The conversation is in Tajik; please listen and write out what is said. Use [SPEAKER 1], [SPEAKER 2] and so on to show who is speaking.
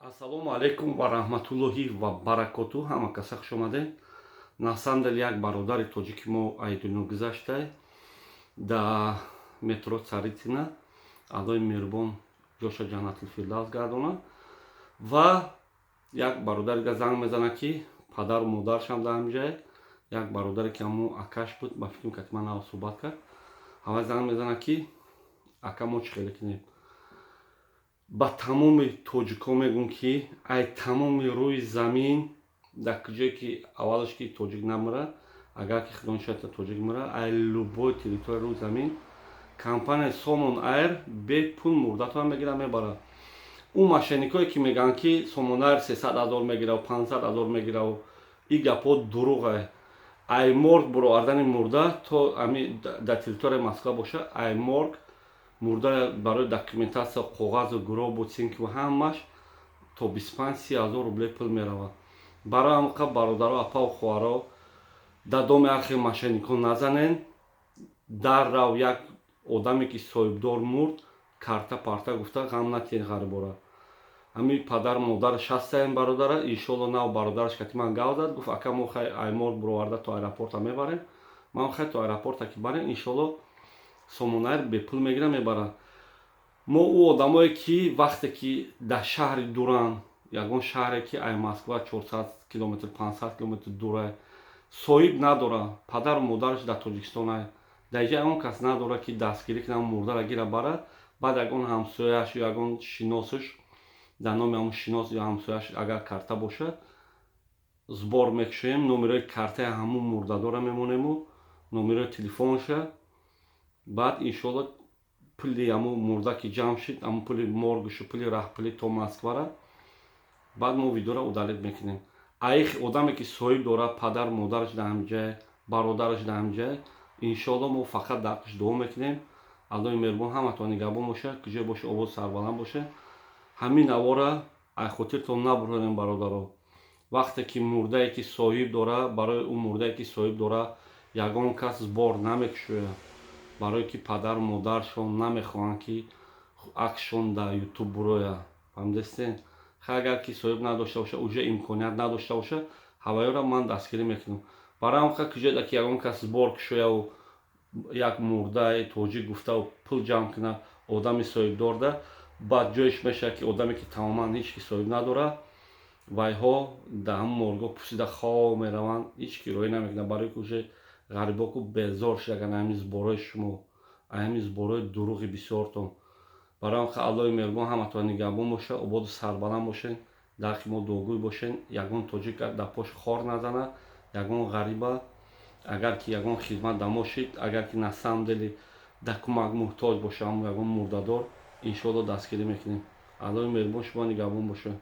[SPEAKER 1] Ассалому алайкум ва раҳматуллоҳи ва баракоту. Ҳама каса хуш омадед. На самом деле, як бародари тоҷики мо ай дунё гузаштай да метро Царицына. Аллои меҳрубон ҷоша Ҷаннатул Фирдавс гардона. Ва як бародарига занг мезанад, ки падару модарашам дар ҳамҷае. Як бародаре, ки ҳамо акаш буд, ба фикрам, ки ман нав суҳбат кард, ҳавай занг мезанад, ки ака, мо чӣ хеле кунем? Ба тамоми тоҷикҳо мегӯм, ки ай тамоми рӯи замин, дар куҷое ки аввалаш ки тоҷик намира, агар ки худо нишоята тоҷик мира, ай любой территория рӯи замин компанияи Сомон Айр бепул мурдатона мегира, мебарад. Ӯ мошенникое, ки мегӯянд, ки Сомон Айр 300 000 мегираву 500 000 мегираву, ин гапҳо дурӯғе. Ай морг буровардани мурда то ами дар территорияи Москва боша, ай морг мурда барои документация, коғазу гробу цинкву ҳамаш то 25-30 ҳазор рубле пул меравад. Барои ҳамқа, бародаро, апаву хоҳаро, дар доми архи мошенникҳо назанен. Дар рав як одаме, ки соҳибдор мурд, карта парта гуфта ғам натиҳен ғарибора. Ҳами падару модараш ҳастаем, бародара, иншолло, нав бародараш кати ман гав зад, гуфт: «Ака, мо хай ай морг буроварда то аэропорта мебарем». Ман хай то аэропорта ки барем, иншолло, Сомонайр бепул мегира, мебарад. Мо ӯ одамое, ки вақте ки дар шаҳри дуранд, ягон шаҳре, ки ай Москва 400 километр, 500 километр дура, соҳиб надора, падару модараш дар Тоҷикистон, ай дар иҷа ягон кас надора, ки дастгирӣ кунад, мурдара гира барад. Баъд ягон ҳамсояаш ё ягон шиносаш, дар номи ҳамон шинос ё ҳамсояаш агар карта бошад, сбор мекушоем, номерои картаи ҳамун мурдадора мемонему номерои телефонша. Баъд, иншолло, пули ҳамун мурда ки ҷамъ шид, ҳамун пули моргушу пули раҳпулӣ то Москвара, баъд мо видеоро удалить мекунем. Аих одаме, ки соҳиб дорад, падар модараш дар ҳамҷае, бародараш дар ҳамҷае, иншоалло, мо фақат дар ҳаққаш дуо мекунем. Аллои меҳрубон ҳаматон нигаҳбон бошад, куҷое боше, ободу сарбаланд боше. Ҳамин навора ай хотиртон набурорем, бародаро. Вақте ки мурдае, ки соҳиб дора, барои ӯ мурдае, ки соҳиб дора, ягон кас сбор намекушояд, барое ки падару модаршон намехоҳанд, ки аксшон дар Ютуб бурояд. Фаҳмидастен? Хай, агар ки соҳиб надошта боша, уже имконият надошта боша, ҳаваёро ман дастгирӣ мекунам. Барои ҳам куҷоеда ки ягон кас сбор кушояву як мурдаи тоҷик гуфтаву пул ҷамъ кунад, одами соҳибдорда, баъд ҷоеш мешавад, ки одаме, ки тамоман ҳеҷ ки соҳиб надорад, вайҳо дар ҳамон моргоҳ пусида хоб мераванд, ҳеҷ ки роҳӣ намекунад, барое ки уже ғарибоку безор шудаган ҳамин сборҳои шумо, ҳамин сборҳои дурӯғи бисёртон. Барои ҳам Аллои меҳрубон ҳаматон нигаҳбон бошад, ободу сарбаланд бошед, дар ҳаққи мо дуогӯй бошед. Ягон тоҷик дар пош хор назанад, ягон ғариба. Агар ки ягон хизмат да мо шид, агар ки на самом деле дар кӯмак муҳтоҷ боша ҳамон ягон мурдадор, иншоалло, дастгирӣ мекунем. Аллои меҳрубон шумо нигаҳбон бошад.